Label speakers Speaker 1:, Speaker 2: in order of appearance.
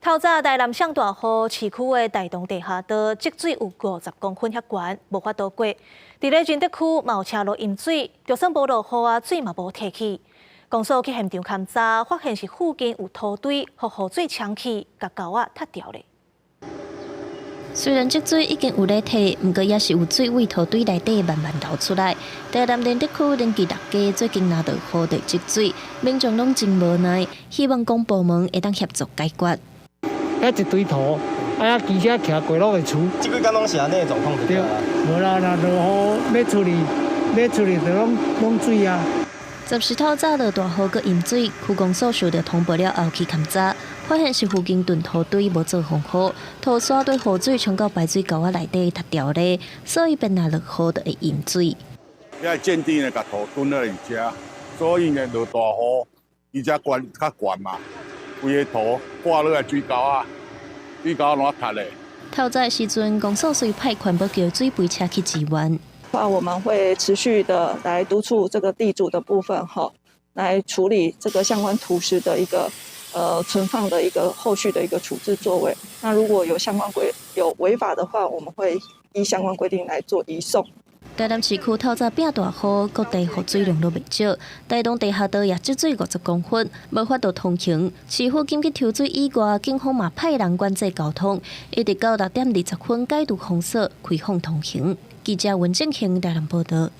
Speaker 1: 透早台南上大雨，市區的大同地下道積水有50公分遐懸，無法度過。佇咧仁德區嘛有車路淹水，就算無落雨啊，水嘛無退去。公所去現場勘查，發現是附近有土堆，予雨水沖去，共溝仔塌掉咧。
Speaker 2: 雖然積水已經有咧退，毋過猶是有水佇土堆內底慢慢流出來。台南仁德區仁吉六街最近若落雨就積水，民眾攏真無奈，希望公部門會當協助解決。
Speaker 3: 遐一堆土，啊，機車騎過攏會出。
Speaker 4: 這幾工攏是按呢狀況。
Speaker 3: 對，無啦，若落雨欲出去，欲出去就攏攏水啊。
Speaker 2: 10日透早落大雨，閣淹水，區公所收到通報了後去勘查，發現是附近囤土堆無做防護，土沙對雨水沖到排水溝仔內底塌掉咧，所以變若落雨就會淹水。
Speaker 5: 遐建地呢，共土囤落佇遮，所以呢落大雨，伊才懸較懸嘛。規个土掛落來水溝仔，水溝仔攏塌咧。
Speaker 2: 透早時陣，公所遂派環保局水肥車去支援。
Speaker 6: 話我們會持續的來督促這個地主的部分，哈，來處理這個相關土石的一個存放的一個後續的一個處置作為。那如果有相關規有違法的話，我們會依相關規定來做移送。
Speaker 2: 台南市區透早變大雨，各地雨水量都袂少，大同地下道也積水50公分，無法度通行。市府緊急抽水以外，警方嘛派人管制交通，一直到6點20分解除封鎖，開放通行。記者溫正興台南報道。